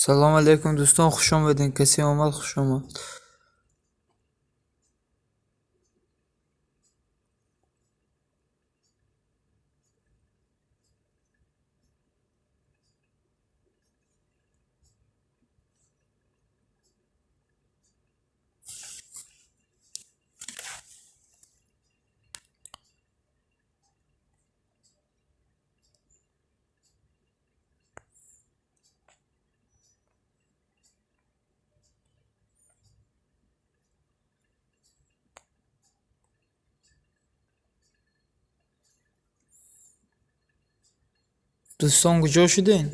Салом алейкум, дӯстон, хуш омадем. Касе омад, хуш омад. Дӯстон, куҷо шудем?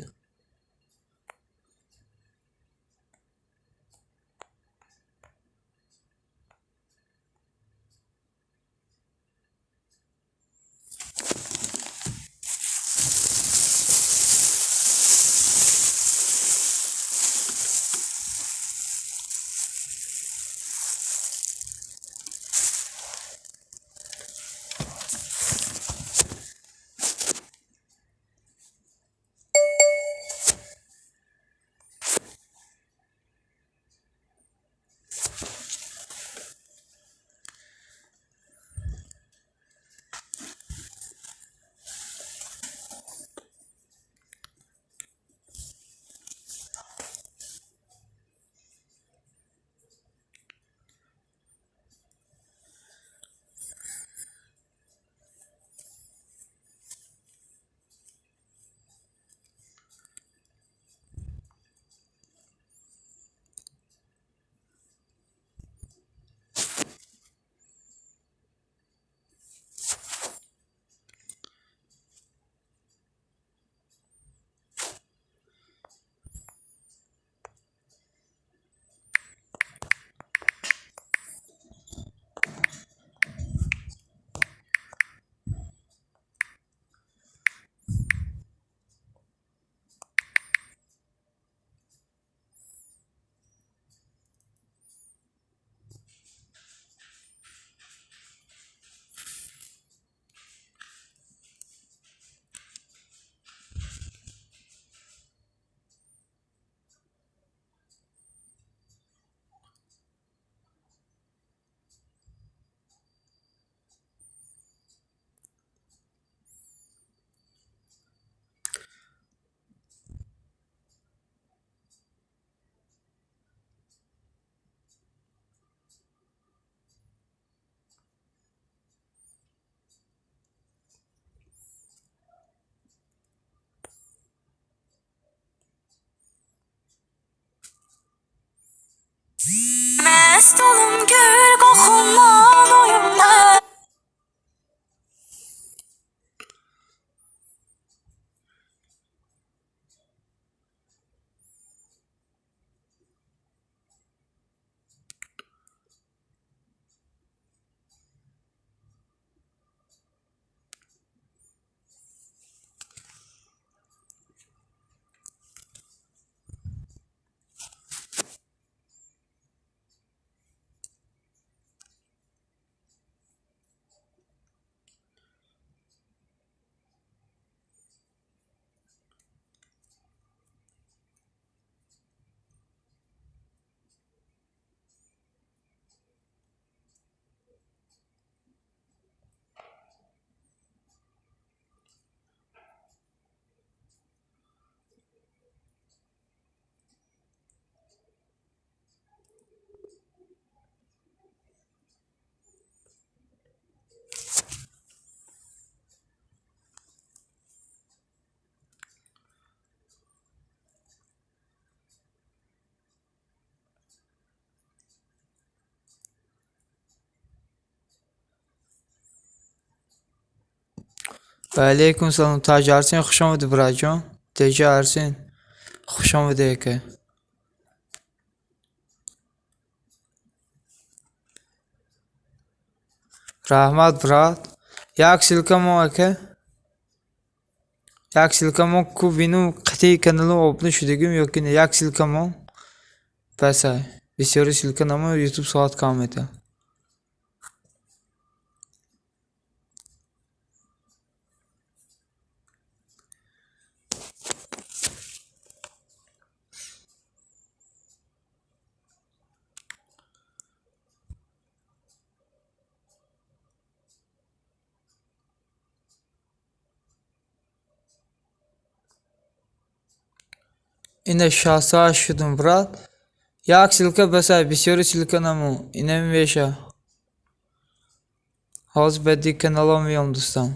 Mest olum gül qoxundan oyum. Ва алейкум салом, Тоҷ Арсен, хуш омадӣ, братҷон. Теҷа Арсен, хуш омадӣ, ака. Раҳмат, брат. Як ссылка мо, ака. Як ссылка мо ку бину, қатъи каналу обуна шудагим ё ки не. Як ссылка мо. Басай. Бисёри ссылка намо, YouTube соат кам метавад. Ина 68 шудум, брат. Як ссылка басай, бисёри ссылка намон. Инами меша. Ҳозир ба диг каналҳо меём, дӯстон.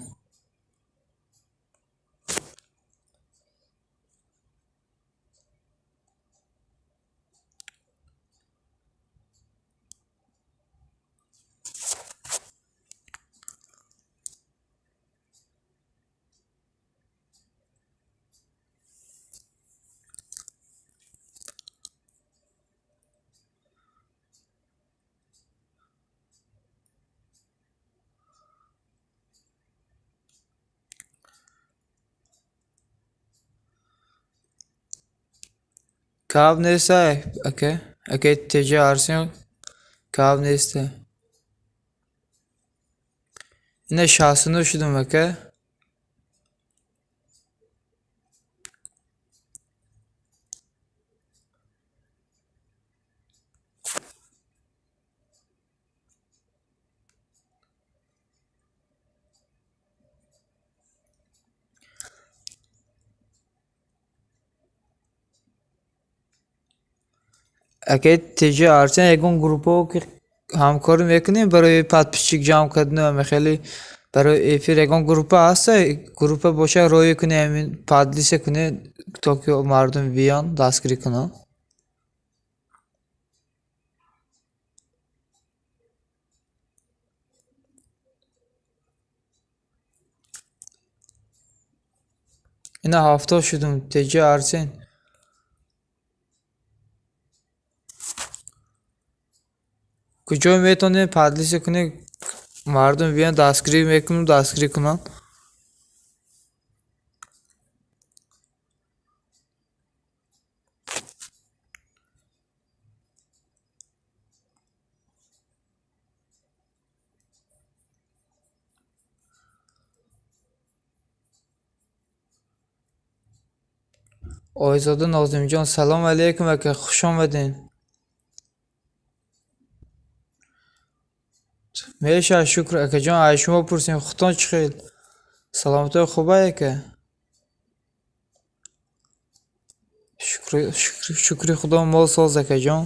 Каб нестай, ака? Ака Теҷа Арсен каб нестай. Ина 69 шудум, ака. Акаи Теҷа Арсен, ягон группаҳо ки ҳамкорӣ мекунем барои подписчик ҷамъ кардану ами хеле барои эфир ягон группа ҳаста? Группа боша, роя кунем, ҳамин поделиться кунем, то ки мардум биён дастгирӣ кунанд. Ина 70 шудум, Теҷа Арсен. Куҷо метавонем поделиться кунем, мардум биён дастгирӣ мекунем, дастгирӣ кунанд? Ойзода Нозимҷон, салом алейкум, ака, хуш омадед. Мешавад, шукр, акаҷон, аз шумо пурсем, худтон чӣ хел? Саломатиҳо хубай, ака? Шукри Худо, мол соз, акаҷон.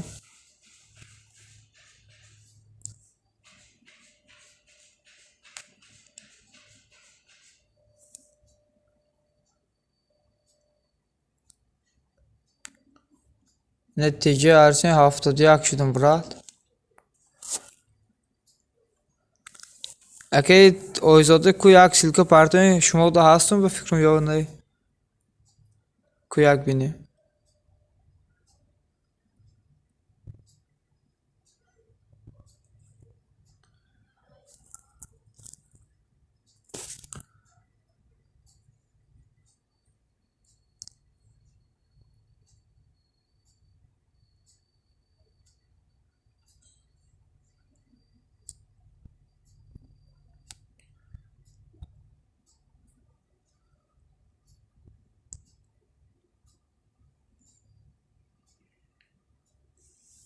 Натиҷа Арсен 71 шудум, брат. Акаи Ойзода, ку як ссылка партоем, шумо да ҳастум ба фикрам ё не? Ку як бинем.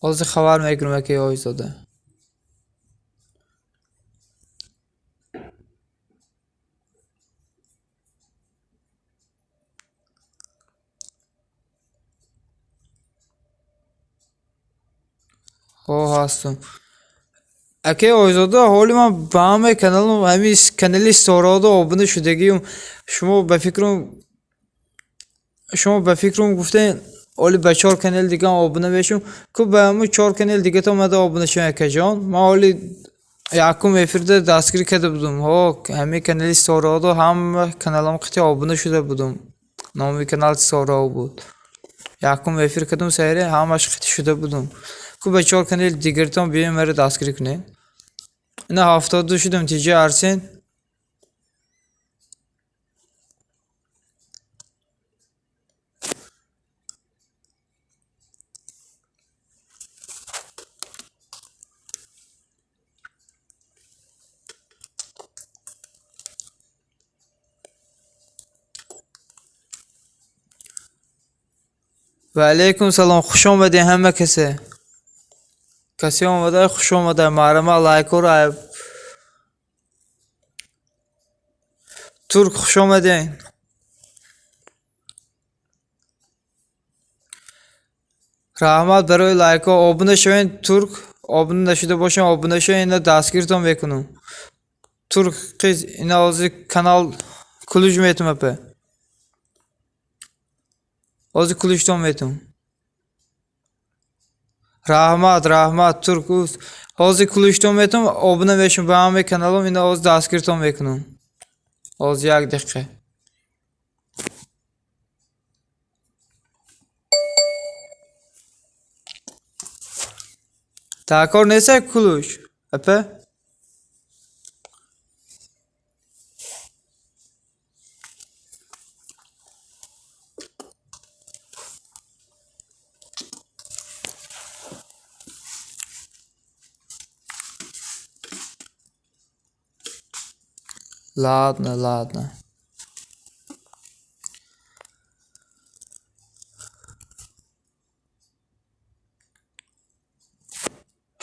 Ҳозир хабар мегирам, акаи Ойзода. Ҳо, ҳастум. Акаи Ойзода, ҳоли ман ба ҳамаи каналам, ҳамин канали Сорода обуна шудагиюм. Шумо ба фикрам гуфтем, ҳоли ба чор канали дигаам обуна мешавам. Ку ба ҳамун чор канали дигата омада обуна шавем, акаҷон. Ман ҳоли якум эфирда дастгирӣ карда будум. Ҳо, ҳамин канали Сорода ҳама каналам қити обуна шуда будум. Номи канал Сорово буд. Якум эфир кардум сайре, ҳамаш қити шуда будум. Ку ба чор канали дигаритон биёем, маро дастгирӣ кунед. Ина 72 шудум, Тиҷа Арсен. Ва алайкум салом, хуш омадед ҳама касе. Касе омада, хуш омада. Марҳамат, лайкҳоро Турк, хуш омадед. Раҳмат барои лайкҳо. Обуна шавед, Турк. Обуна нашуда бошед, обуна шавед, ина дастгиртон мекунам. Турк қиз, ина ҳозир канал ключ метум, апа. Ҳозир ключтон метум. Раҳмат, раҳмат, Турк уз. Ҳозир ключтон метум, обуна мешум ба ҳамаи каналом, ина ҳозир дастгиртон мекунам. Ҳозир як дақиқа. Такор нест ключ? Апа? Ладно, ладно.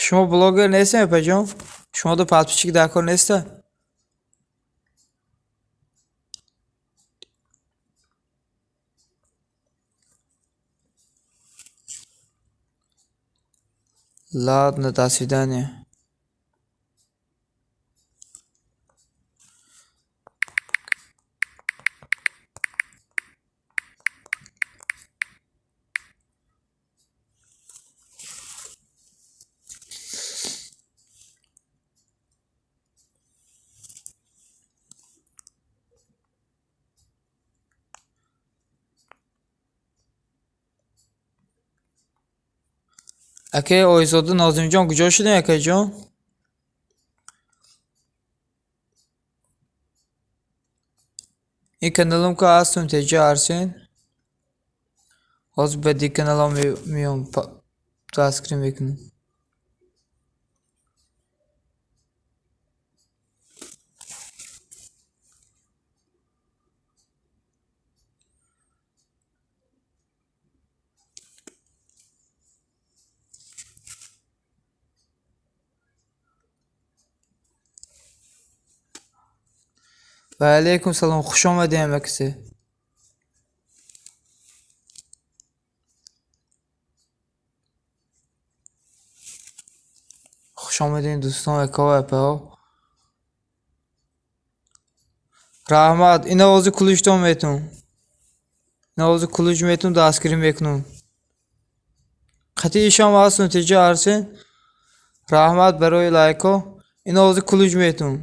Шумо блогер нестем, апаҷон? Шумо ду подписчик дар кор неста? Ладно, до свидания. Акаи Ойзода Нозимҷон, куҷо шудем, акаҷон? Ин каналам ка ҳастум, теҷа Арсен. Ҳозир ба диг каналам меом, дастгирӣ мекунам. Ва алайкум салом, хуш омадем ҳамакасе. Хуш омадем, дӯстон, акаҳо, апаҳо. Раҳмат, ина ҳозир ключтон метум. Ина ҳозир ключ метум, дастгирӣ мекунам. Қатъи ишам ҳастум, теҷа Арсен. Раҳмат барои лайкҳо. Ина ҳозир ключ метум.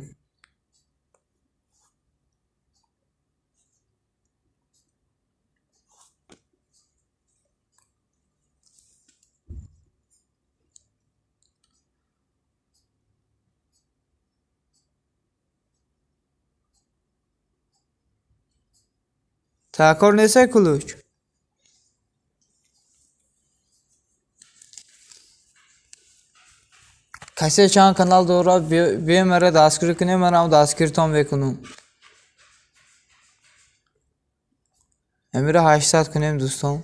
Такор нест ключ? Касе чанд канал дорад, биё мара дастгирӣ кунем, манам дастгиритон мекунам. Амира 800 кунем, дӯстон.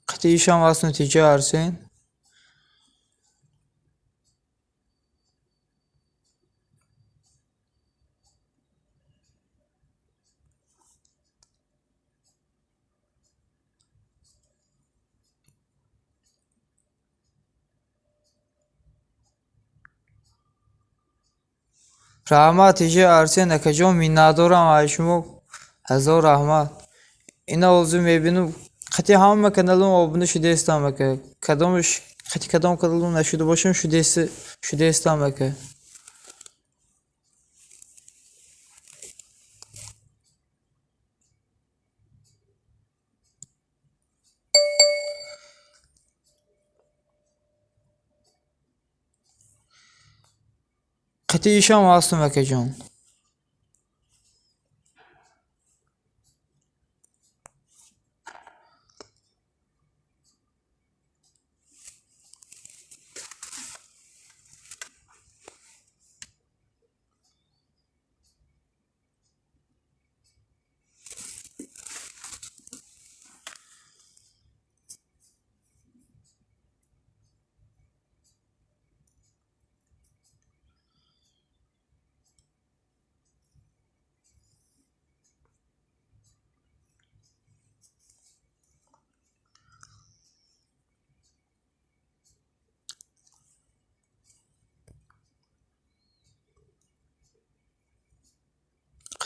Қатъи ишам ҳастум, теҷа Арсен. Раҳмат, теҷа Арсен, акаҷон, миннатдорам аз шумо. Ҳазор раҳмат. Ина ҳозир мебинам, қатъи ҳама каналам обуна шудаистам, ака. Кадомаш қатъи кадом каналам нашуда бошам, шудаистам, ака. Қатъи ишам ҳастум, акаҷон.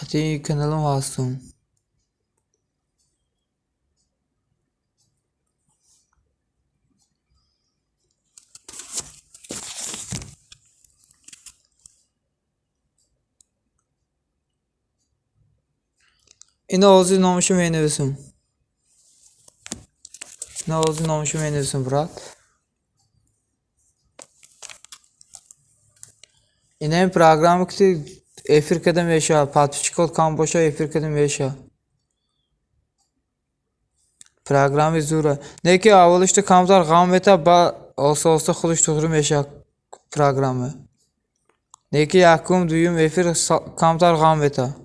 Қати каналам ҳастум. Ина ҳозир номашо менависам. Ина ҳозир номашо менависам, брат. Ина ин программа ки эфир карда мешавад, подписчикот кам бошад, эфир карда мешавад. Программи зура. Не ки аввалишда камтар ғам метавад, баъд оста-оста худаш туғри мешавад программа. Не ки якум, дуюм эфир камтар ғам метавад.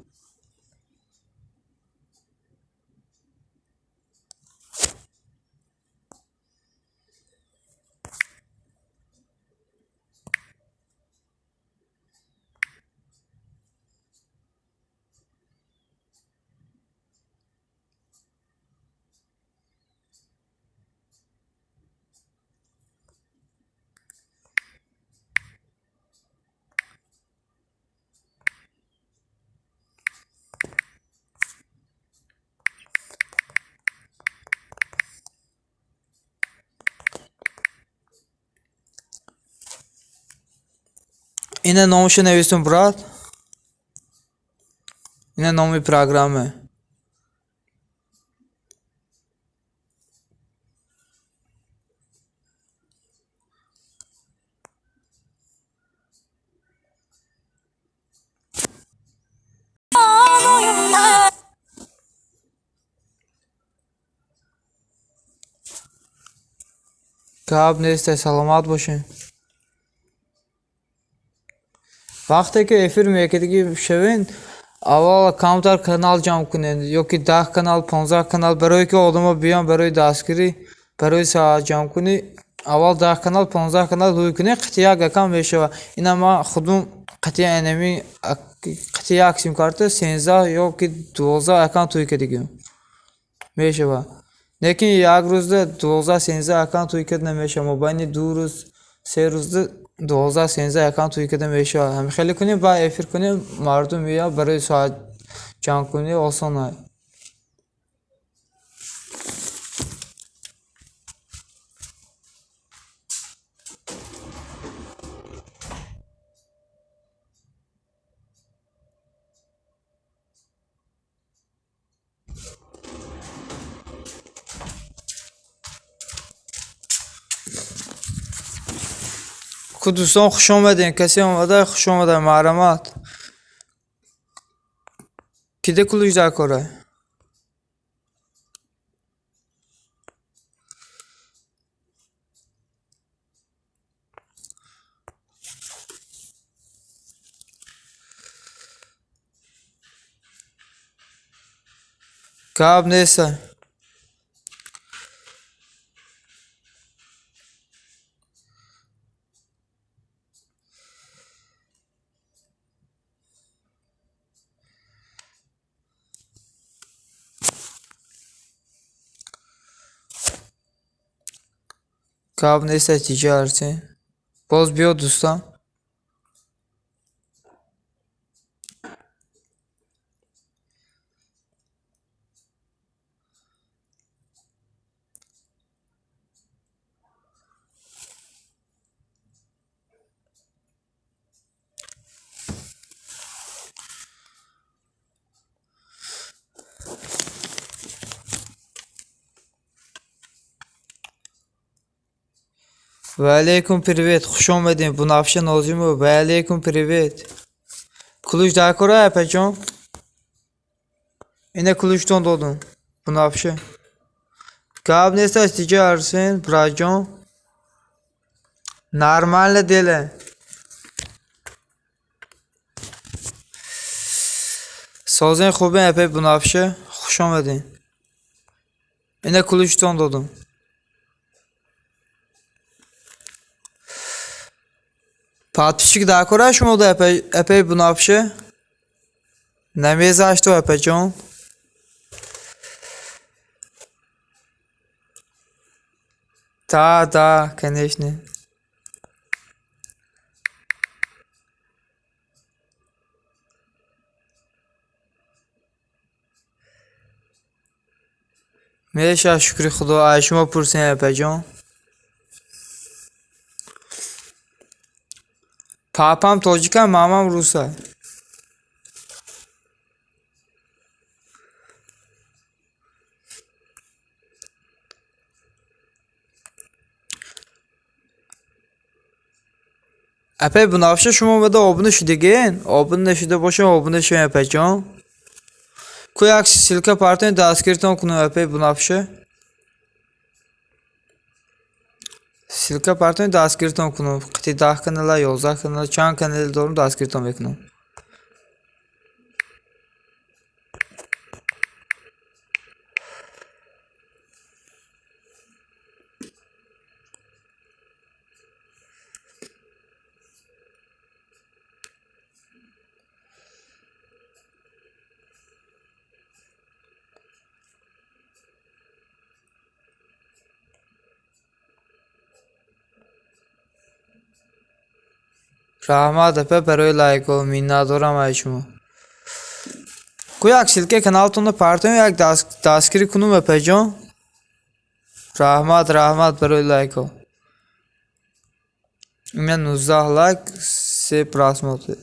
Ина номашо нависум, брат. Ина номи программа. Гап нест, саломат бошед. Вақте ки эфир мекардагӣ шавед, аввал камтар канал ҷамъ кунед, ё ки 10 канал, 15 канал, барое ки одамо биён барои дастгирӣ, барои соат ҷамъ кунӣ, аввал 10 канал, 15 канал ҳуй кунед, қатъи як аккаунт мешавад. Ина ман худум қатъи энеми қатъи як сим-карта 13 ё ки 12 аккаунт ҳуй кардагим. Мешавад. Лекин як рӯзда 12, 13 аккаунт ҳуй карда намешавад. Мобайни 2 рӯз, 3 рӯзда 12, 13 аккаунт ҳуй карда мешавад. Ҳамин хеле кунем, баъд эфир кунем, мардум меояд барои соат ҷамъ кунӣ осон аст. Ку дӯстон, хуш омадем. Касе омада, хуш омада, марҳамат. Кида ключ дар кора? Гап нест. Гап нест, тиҷа Арсен. Боз биё, дӯстам. Ва алейкум привет, хуш омадем. Бунафша Нозимова, ва алейкум привет. Ключ дар кора, апаҷон? Ина ключтон додум. Бунафша. Гап нест, тиҷа Арсен, братҷон. Нормально дело. Созен хубен, апай Бунафша. Хуш омадем. Ина ключтон додум. Подписчик дар кора шумо да, апай Бунафша? Намезашту, апаҷон. Да, да, конечно. Меша шукри худо, ай шумо пурсем апаҷон. Папам тоҷикам, мамам руса. Апай Бунафша шумо омада обуна шудагин? Обуна нашуда бошам, обуна шавем апайҷон. Ку як ссылка партоен дастгиртон кунам апай Бунафша. Ссылка партоен дастгиртон кунам. Қити 10 канала, 11 канала, чанд канал дорам дастгиртон мекунам. Раҳмат апа барои лайкҳо, миннатдорам ай шумо. Ку як ссылка каналтонро партоем, як дастгирӣ кунум апаҷон. Раҳмат, раҳмат барои лайкҳо. У меня 19 лайк, 3 просмотр.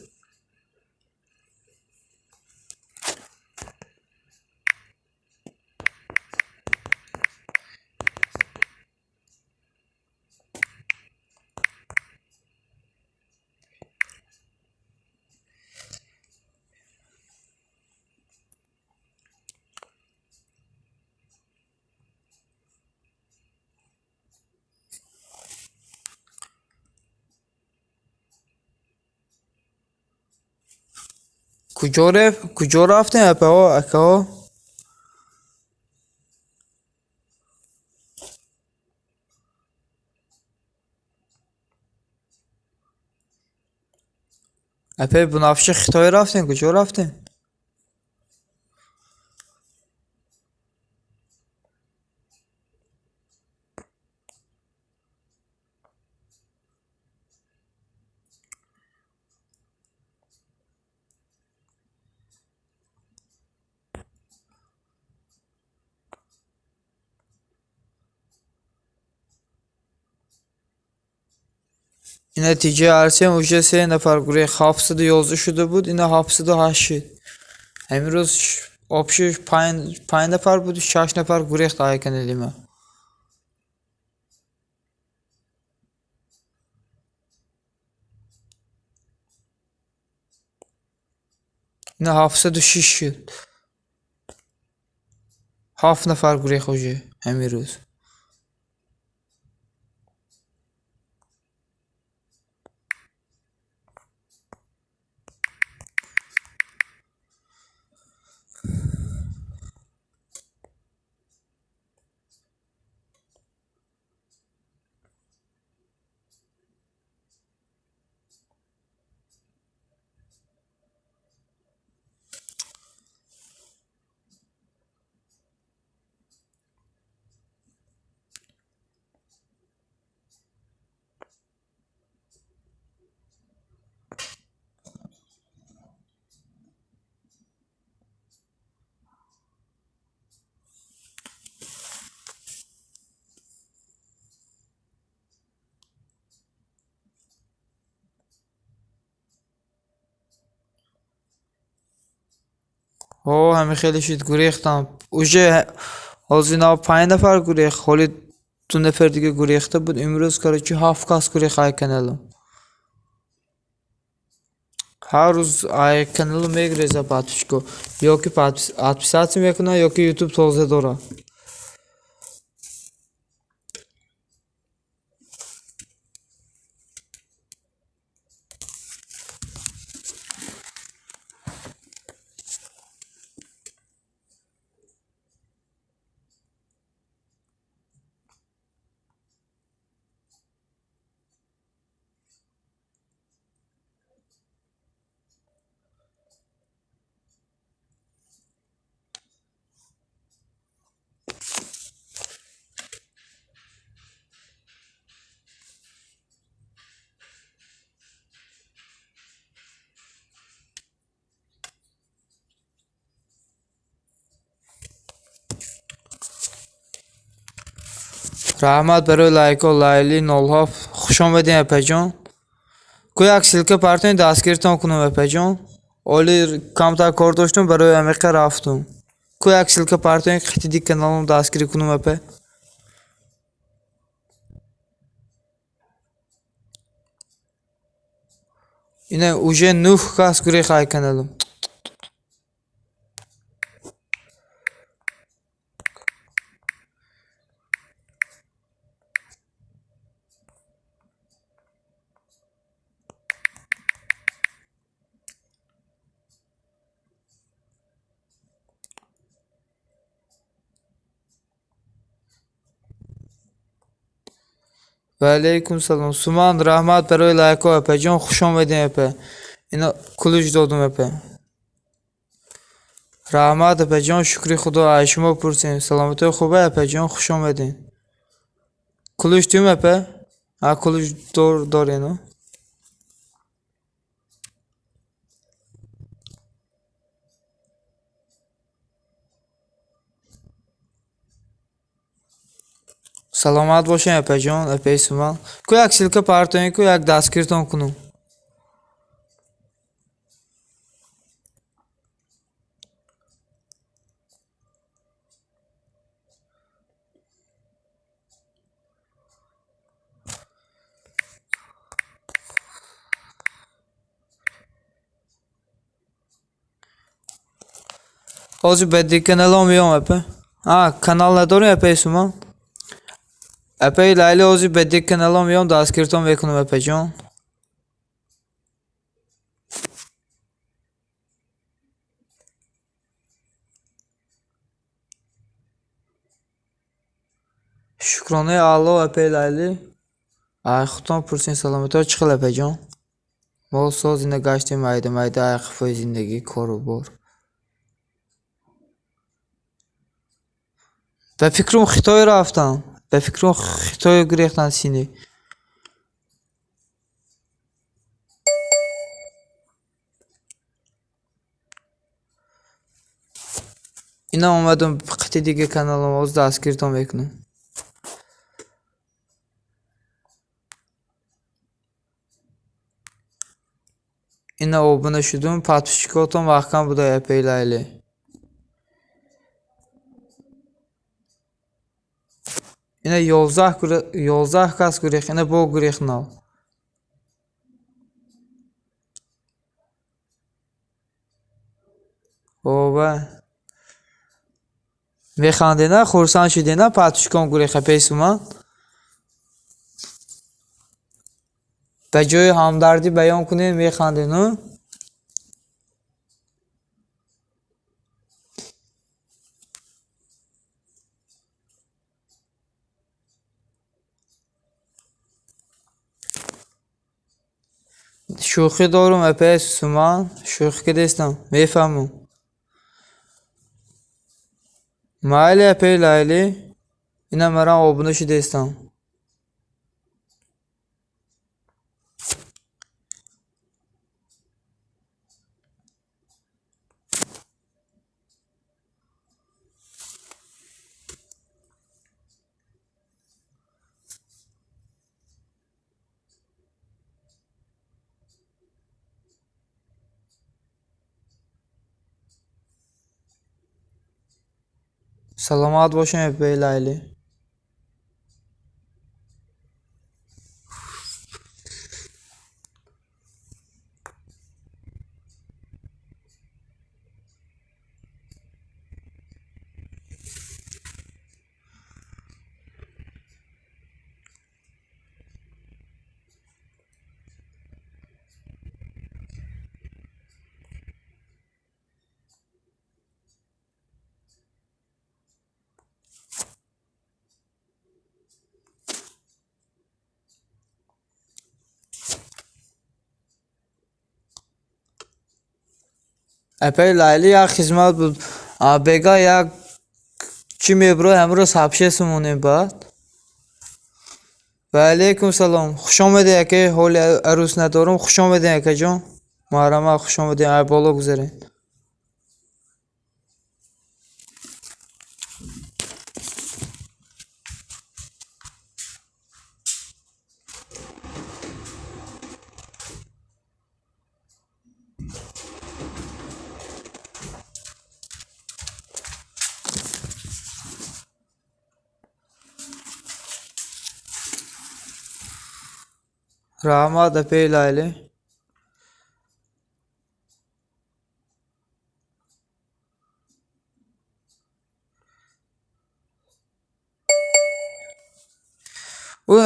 Куҷо рафтем апаҳо, акаҳо? Апаи Бунафша Хитой рафтем, куҷо рафтем? Ина TJ Арсен уже се нафар гурехт, 711 шуда буд, ина 708 шуд. Ҳамин рӯз общий 5 нафар буд, 6 нафар гурехт ай канали ма. Ина 706 шуд. 7 нафар гурехт уже ҳамин рӯз. О, ҳамин хеле шуд гурехтам. Уже ҳозир нав 5 нафар гурехт, ҳоли 2 нафар дига гурехта буд. Имрӯз короче 7 кас гурехт ай каналам. Ҳар рӯз ай каналу мегуреза подписчико. Ё ки отписаться мекунад, ё ки YouTube тоза дорад. Раҳмат барои лайкҳо, Лайли 07. Хуш омадем, апаҷон. Ку як ссылка партоен, дастгиртон кунам, апаҷон. Оли камтар кор доштум, барои амиқа рафтум. Ку як ссылка партоен, қитиди каналам дастгирӣ кунам, апа. Ина уже нӯҳ кас гурехт ай каналам. Ва алайкум салом. Суман, раҳмат барои лайкҳо, апаҷон, хуш омадем, апа. Ина ключ додум, апа. Раҳмат, апаҷон, шукри Худо, ай шумо пурсем. Саломатиҳо хубе, апаҷон, хуш омадем. Ключ дум, апа? А ключ дорен, о? Саломат бошем, апаҷон, апаи Суман. Ку як ссылка партоен, ку як дастгиртон кунам. Ҳозир ба дигар каналҳо меом, апа. А, канал надорем, апаи Суман? Апаи Лайли, ҳозир ба дигар каналҳо меом, дастгиртон мекунам, апаҷон. Шукронаи Аллоҳ, апаи Лайли. Ай худтон пурсем, саломатиҳо чӣ хел, апаҷон? Мо соз ина гаштем майда майда ай қафои зиндагӣ, кору бор. Ба фикрум Хитой рафтам. Ба фикрум Хитою гурехтан сини. Ина омадам қити дига каналам, ҳозир дастгиртон мекунам. Ина обуна шудум, подписчикотон маҳкам будай, апаи Лайли. Ина 11 кас гурехт, ина бо гурехт нав. Оба. Механдена, хурсанд шудена, подписчикон гурехт, апаи Суман. Ба ҷои ҳамдардӣ баён кунед, механдед, ну? Шӯхӣ дорум, апаи Суман, шӯхӣ кардестам, мефаҳмам. Майли, апаи Лайли, ина марам обуна шудестам. Саломат бошем, апаи Лайли. Апаи Лайли, як хизмат буд. Бега як чӣ мебурад, ҳамро сабше сумонем баъд. Ва алайкум салом. Хуш омадед, ака, ҳоли арӯс надорум. Хуш омадед, акаҷон. Маҳрама, хуш омадед, ай боло гузаред. Раҳмат, апаи Лайлӣ. Ӯ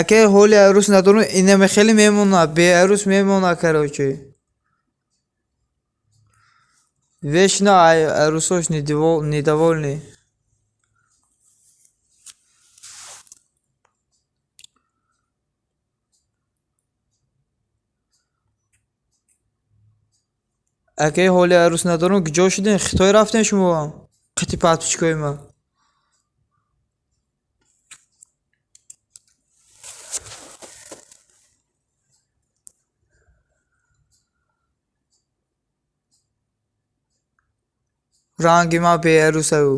акай ҳоли арӯс надорум, инаме хеле мемонад, беарӯс мемонад, короче. Вечно арӯсош недовольный. Акай ҳоли арӯс надорум, куҷо шудем? Хитой рафтем шумо? Қити подписчикои ман. Ранги ман беарӯсаву.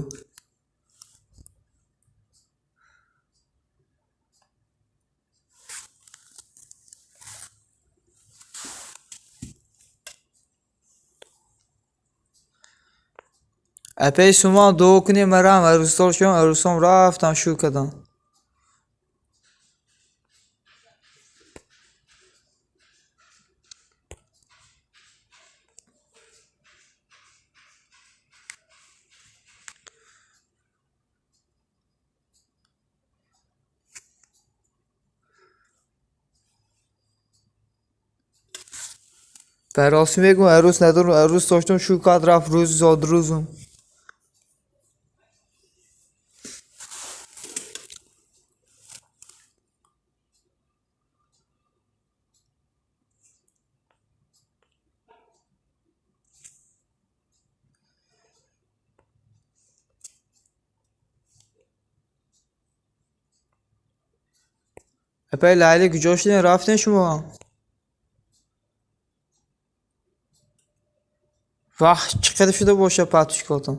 Апаи Суман дуо кунед марам арӯсдор шавам, арӯсом рафтам шӯ кардам. Ба ростӣ мегӯям, арӯс надорам, арӯс доштам, шӯ кард рафт рӯзи зодрӯзум. Апаи Лайлӣ, куҷо шудем? Рафтем шумо? Вақт чӣ қадар шуда бошад подписчикотон?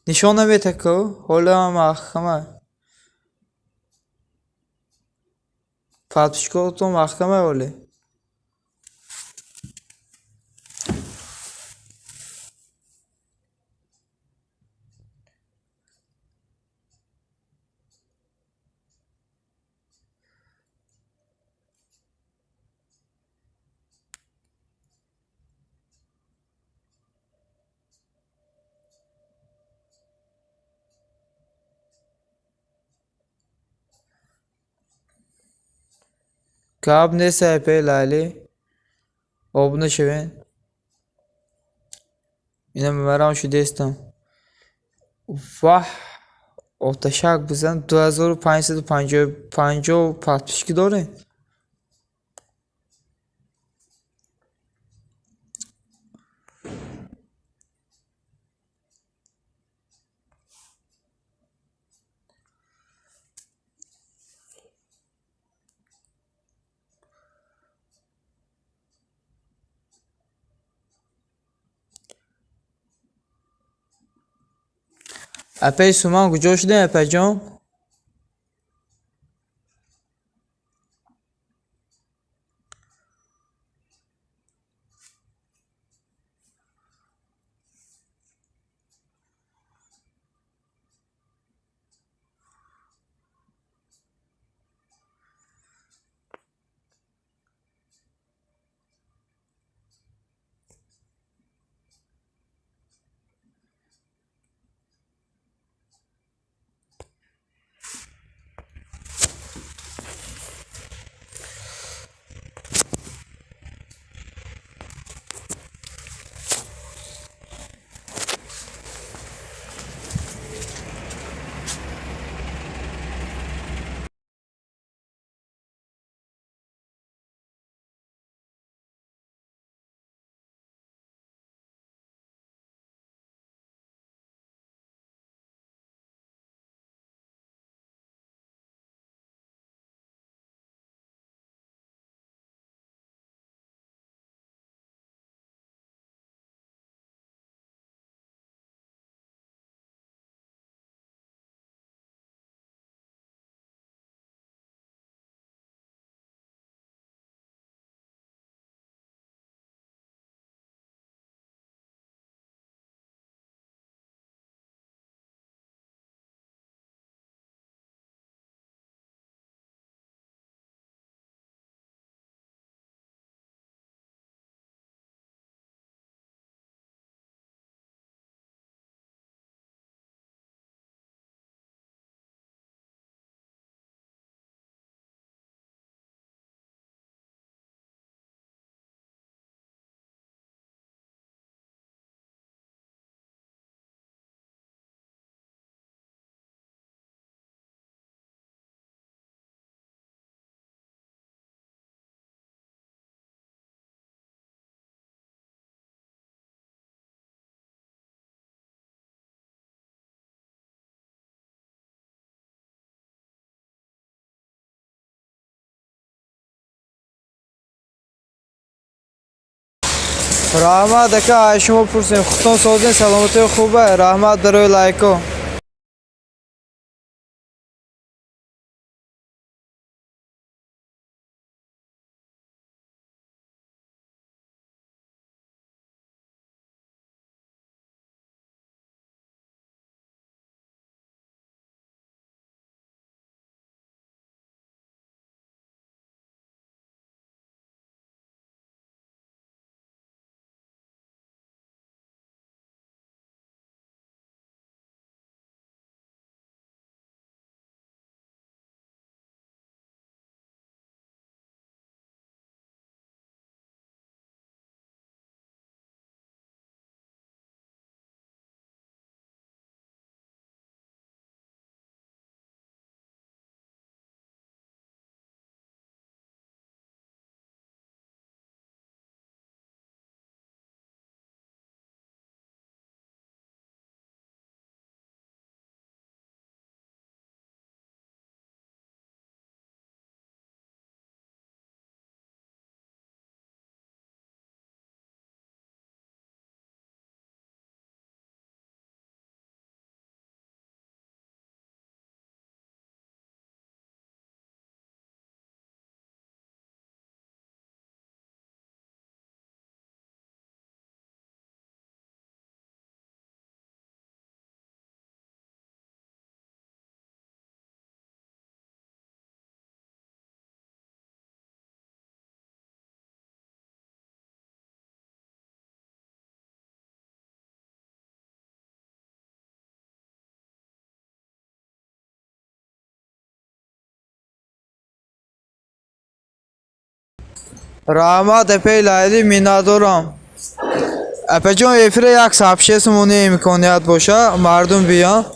Нишон наметад ку? Ҳолоам маҳкама. Подписчикотон маҳкама ҳоле. Гап нест, апаи Лайлӣ. Обуна шавед. Ина марам шудестам. Ваҳ, оташак бизан, 2550 подписчики дорем. Апаи Суман, куҷо шудем, апаҷон? Раҳмат, ака, ай шумо пурсем, худтон созен, саломатии хуба. Раҳмат барои лайко. Раҳмат, апаи Лайли, миннатдорам. Апаҷон, эфира як сообщение сумони имконият боша, мардум биён.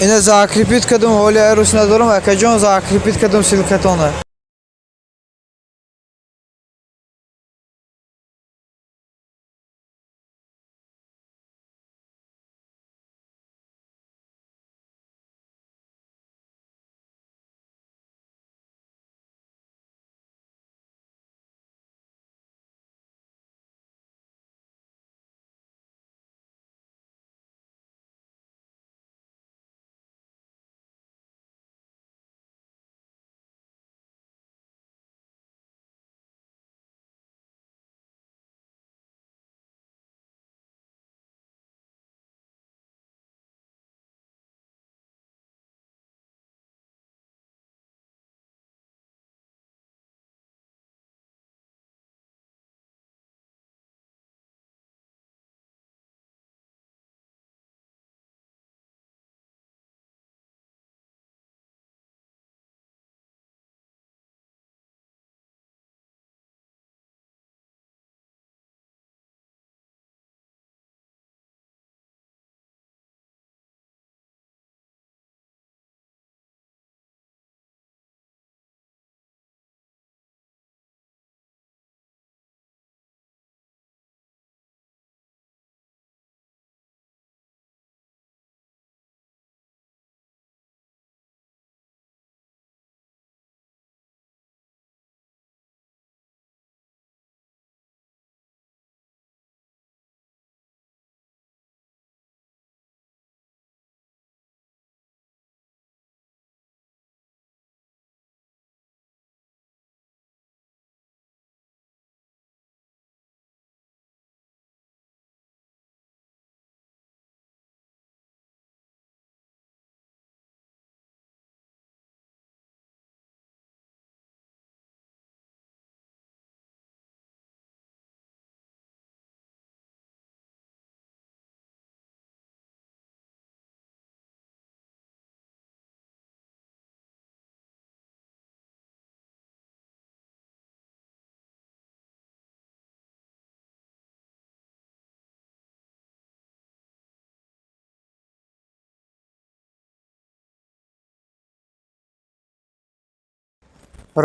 Ина закрепить кардам, ҳоли арӯс надорам, акаҷон, закрепить кардам ссылка тона.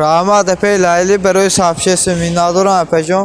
Раҳмат, апаи Лайли, барои сообщение, миннатдорам, апаҷон.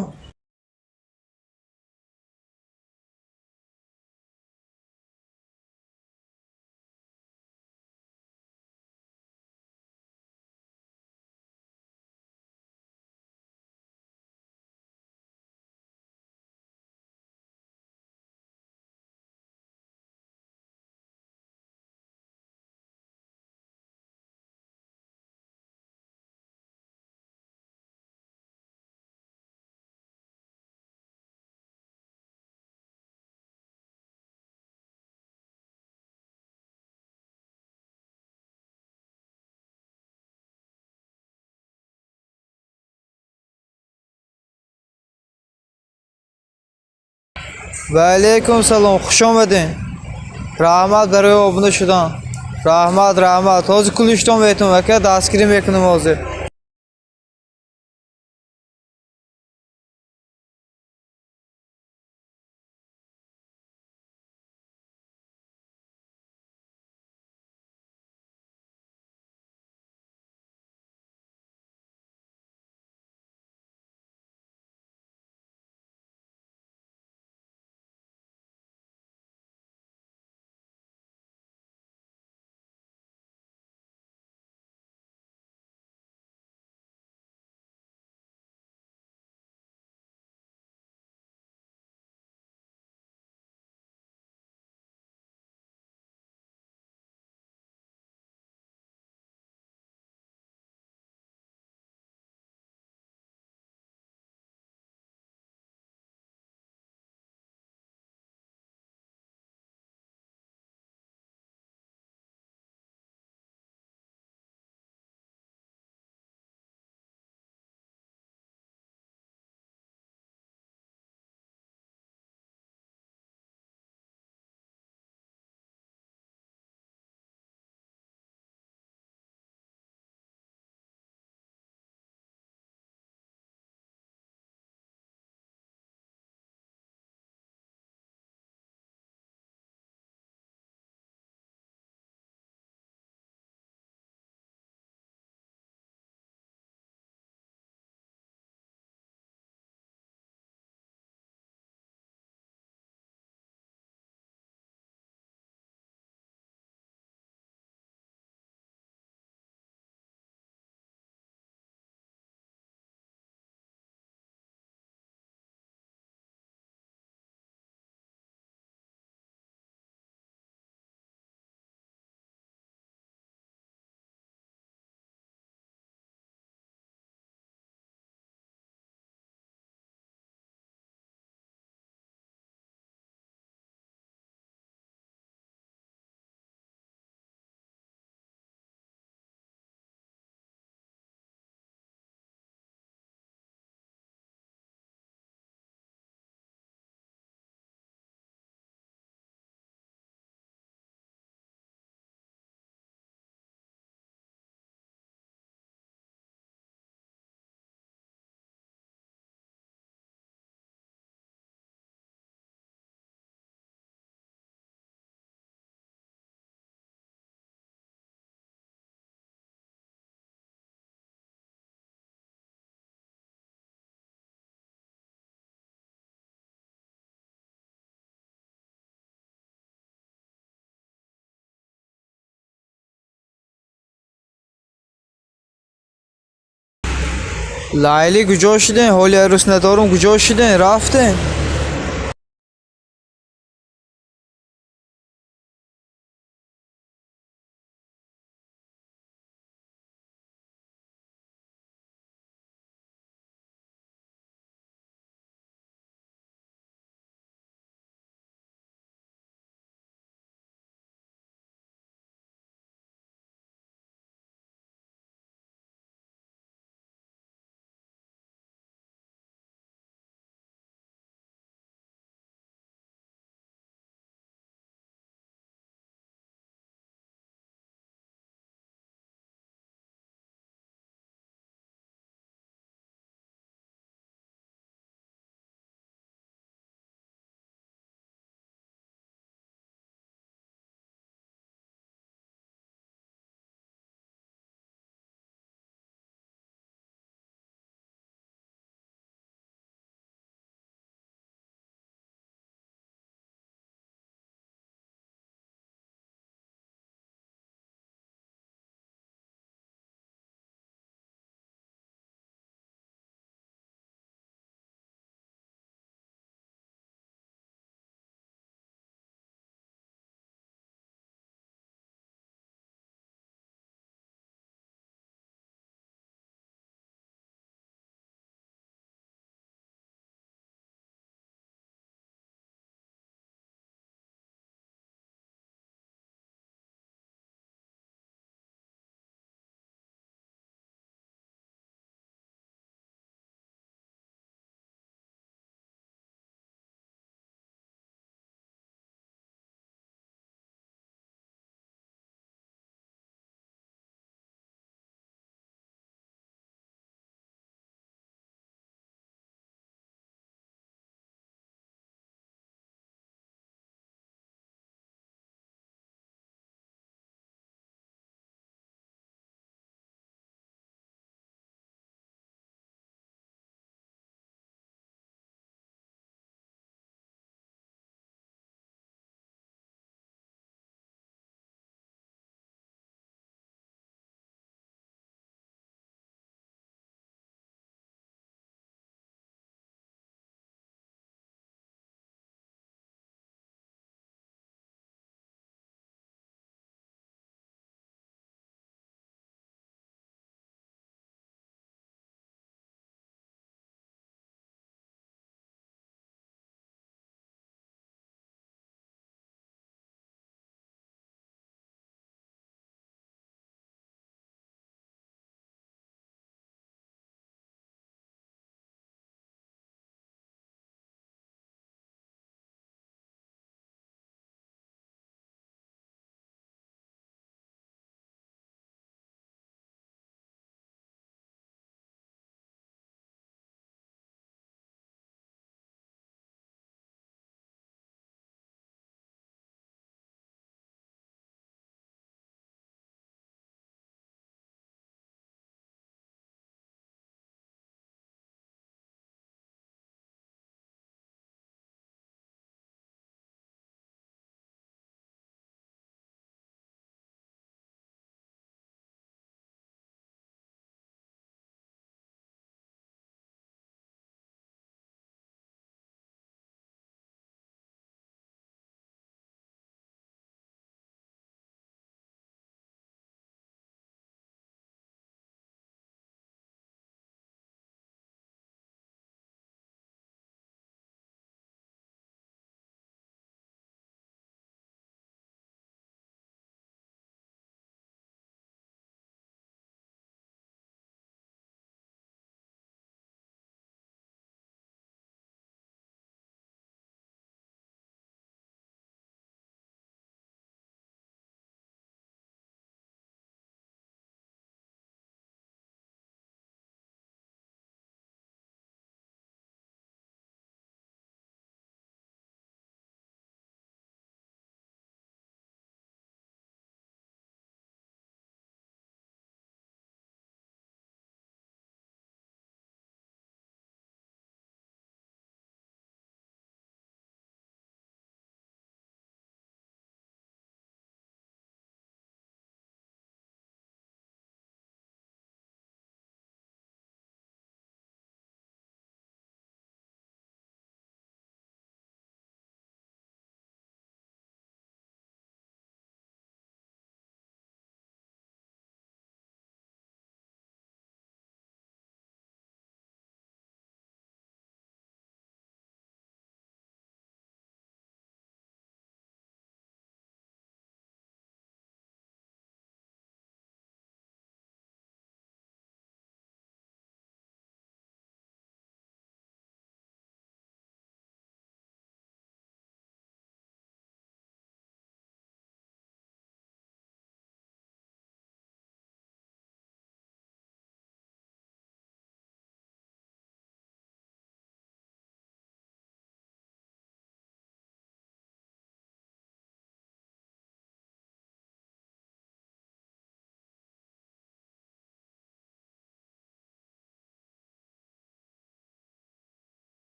Ва алейкум салом, хуш омадед. Раҳмат барои обуна шудан. Раҳмат, раҳмат. Ҳозир кулиштон метум, ака, дастгирӣ мекунам ҳозир. Лайли, куҷо шудем? Ҳоли арӯс надорум, куҷо шудем? Рафтем?